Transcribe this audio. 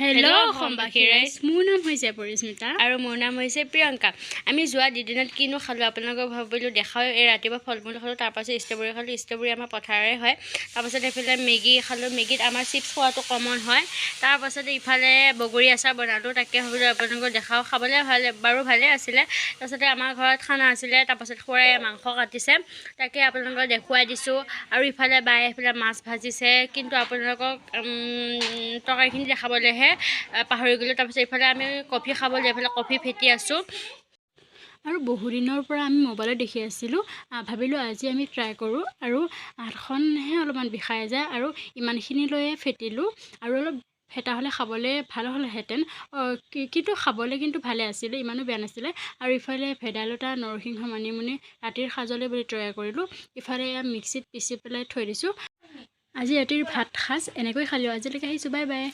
Hello' অসমবাসী ৰাইজ, মোৰ নাম হৈছে পৰিস্মিতা। আৰু মোৰ নাম হৈছে প্ৰিয়ংকা। আমি যোৱা দুদিনত কিনো খালোঁ আপোনালোকক ভাবিলোঁ দেখাওঁ। এই ৰাতিপুৱা ফল মূল খালোঁ, তাৰপাছত ষ্ট্ৰবেৰী খালোঁ। ষ্ট্ৰবেৰী আমাৰ পথাৰৰে হয়। তাৰপাছত এইফালে মেগী খালোঁ। মেগীত আমাৰ চিপছ খোৱাটো কমন হয়। তাৰপাছতে ইফালে বগৰী আচাৰ বনালোঁ, তাকে ভাবিলোঁ আপোনালোকক দেখাওঁ। খাবলৈ ভাল বাৰু, ভালেই আছিলে। তাৰপাছতে আমাৰ ঘৰত খানা আছিলে। তাৰপাছত খুৰাই মাংস কাটিছে, তাকে আপোনালোকক দেখুৱাই দিছোঁ। আৰু ইফালে বায়ে এইফালে মাছ ভাজিছে, কিন্তু আপোনালোকক তৰকাৰীখিনি দেখাবলৈহে পাহৰি গ'লোঁ। তাৰপিছত ইফালে আমি কফি খাবলৈ এইফালে কফি ফেটি আছোঁ। আৰু বহুদিনৰ পৰা আমি মোবাইলত দেখি আছিলোঁ, ভাবিলোঁ আজি আমি ট্ৰাই কৰোঁ। আৰু হাতখনহে অলপমান বিষাই যায় আৰু ইমানখিনি লৈয়ে ফেটিলোঁ। আৰু অলপ ফেটা হ'লে খাবলৈ ভাল হ'লহেঁতেন, কিন্তু খাবলৈ কিন্তু ভালে আছিলে, ইমানো বেয়া নাছিলে। আৰু ইফালে ভেদাইলতা, নৰসিংহ, মানিমুনি ৰাতিৰ সাজলৈ বুলি তৈয়াৰ কৰিলোঁ। ইফালে এয়া মিক্সিত পিচি পেলাই থৈ দিছোঁ। আজি ৰাতিৰ ভাত সাজ এনেকৈ খালোঁ। আজিলৈকে আহিছোঁ, বাই বাই।